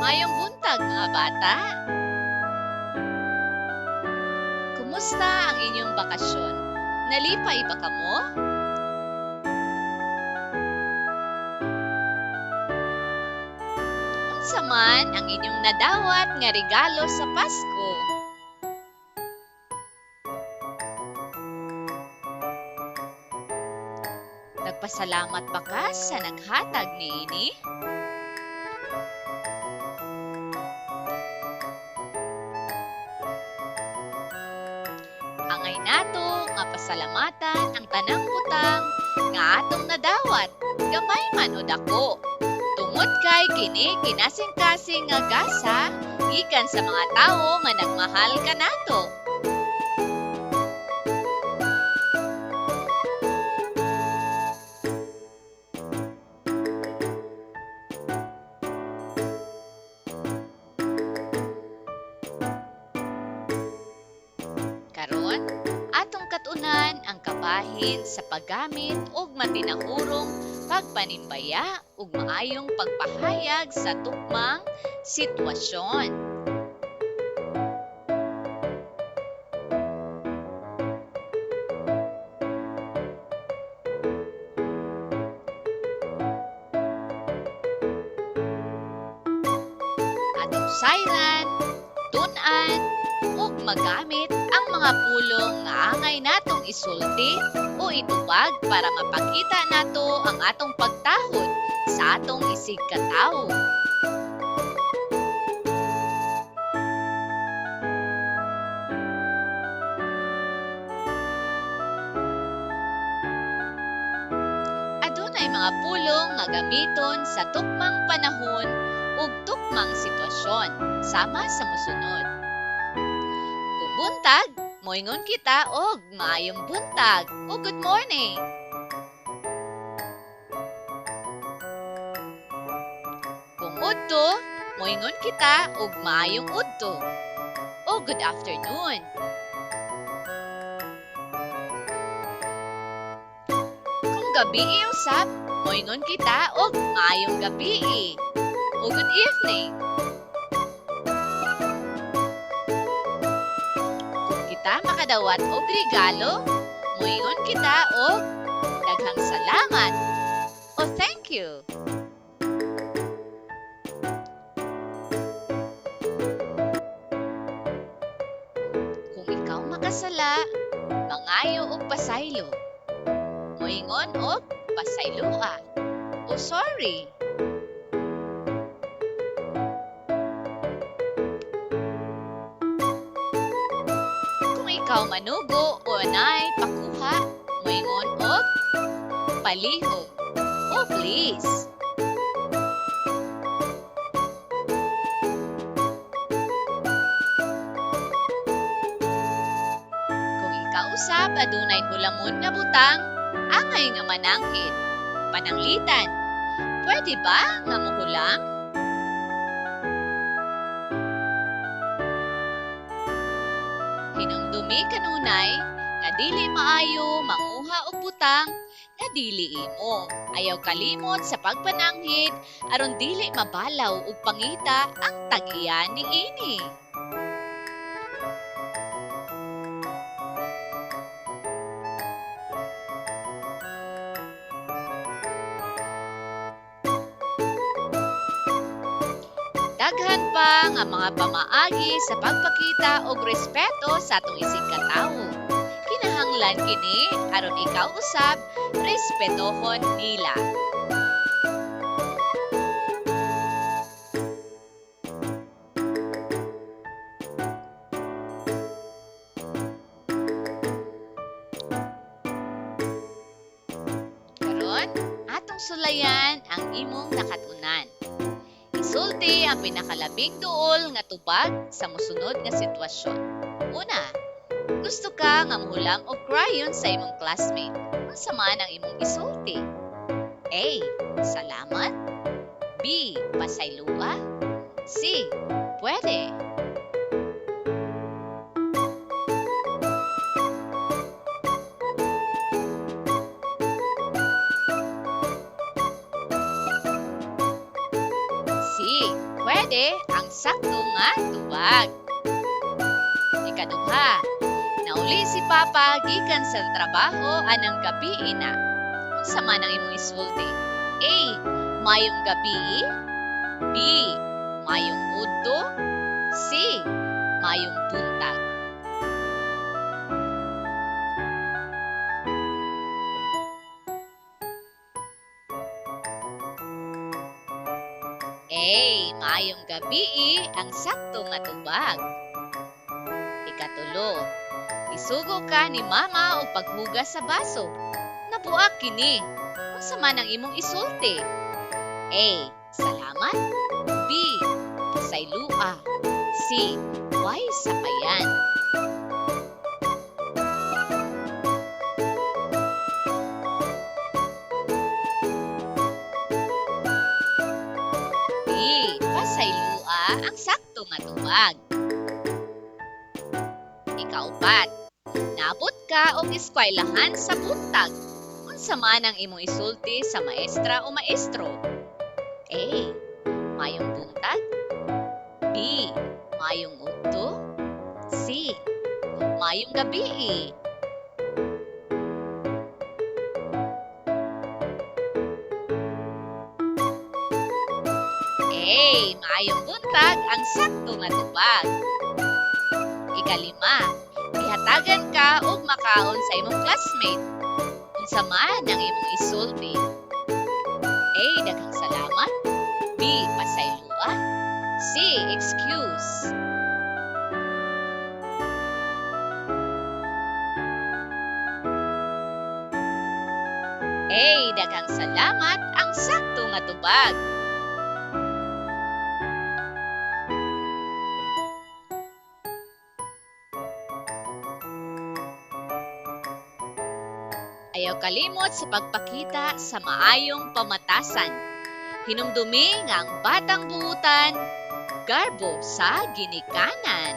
Maayong buntag, mga bata. Kumusta ang inyong bakasyon? Nalipay ba kamo? Unsa man ang inyong nadawat nga regalo sa Pasko? Nagpasalamat ba ka sa naghatag niini? Angay nato nga pasalamatan ang tanang butang nga atong nadawat, gamay man o dako. Tungod kay kini kinasing-kasing nga gasa gikan sa mga tawo nga nagmahal kanato. Karon, atong katunan ang kabahin sa paggamit og matinahurong pagpanimbaya ug maayong pagpahayag sa tukmang sitwasyon. Atong sayran, tun-an, ug magamit ang mga pulong nga angay natong isulti o itubag para mapakita nato ang atong pagtahod sa atong isigkatawo. Adunay mga pulong nga gamiton sa tukmang panahon ug tukmang sitwasyon, sama sa mosunod. Kung buntag, moingon kita og maayong buntag o good morning. Kung udto, moingon kita og maayong udto o good afternoon. Kung gabii usab, moingon kita og maayong gabii o good evening. Kung kita makadawat og regalo, moingon kita og daghang salamat o thank you. Kung ikaw makasala, mangayo og pasaylo. Moingon og pasayloa o sorry. Kung ikaw manugo o anay pakuha, moingon og palihog o please. Kung ikaw usab adunay hulamon nga butang, angay nga mananghid. Pananglitan, pwede ba nga mohulam? Hinumdumi kanunay nga dili maayo manguha og butang nga dili imo. Ayaw kalimot sa pagpananghid aron dili mabalaw og pangita ang tag-iya niini. Daghan pa nga mga pamaagi sa pagpakita og respeto sa atong isigkatawo. Kinahanglan kini aron ikaw usab respetohon nila. Karon, atong sulayan ang imong nakatunan. Isulti ang pinakalabing duol nga tubag sa mosunod nga sitwasyon. Una, gusto ka nga mohulam og crayon sa imong classmate. Unsa man ang imong isulti? A. Salamat. B. Pasayloa. C. Pwede. C. Pwede. sakto nga tubag. Ikaduha, nauli si Papa gikan sa trabaho anang gabii na. Unsa man ang imong isulti? A. Mayong gabii. B. Mayong udto. C. Mayong buntag. A. Mayong gabii ang sakto nga tubag. Ikatulo, isugo ka ni Mama og paghugas sa baso. Nabuak kini. Unsa man ang imong isulti? A. Salamat. B. Pasaylua. C. Way sapayan. B. Pasaylua ang sakto nga tubag. Ikaupat, naabot ka og eskwelahan sa buntag. Unsa man ang imong isulti sa maestra o maestro? A. Mayong buntag. B. Mayong udto. C. Mayong gabii. A. Maayong buntag ang sakto nga tubag. Ikalima, gihatagan ka og makaon sa imong classmate. Unsa man ang imong isulti? A. Daghang salamat. B. Pasaylua. C. Excuse. A. Daghang salamat ang sakto nga tubag. Ayaw kalimot sa pagpakita sa maayong pamatasan. Hinumdumi nga ang batang buutan, garbo sa ginikanan.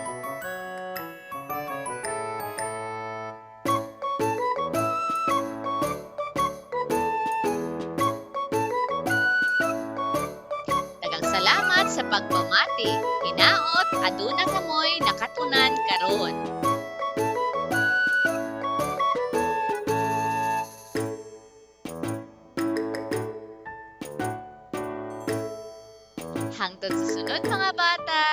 Daghang salamat sa pagpamati. Hinaot aduna kamoy nakatunan karon. Hangtod sa sunod, mga bata.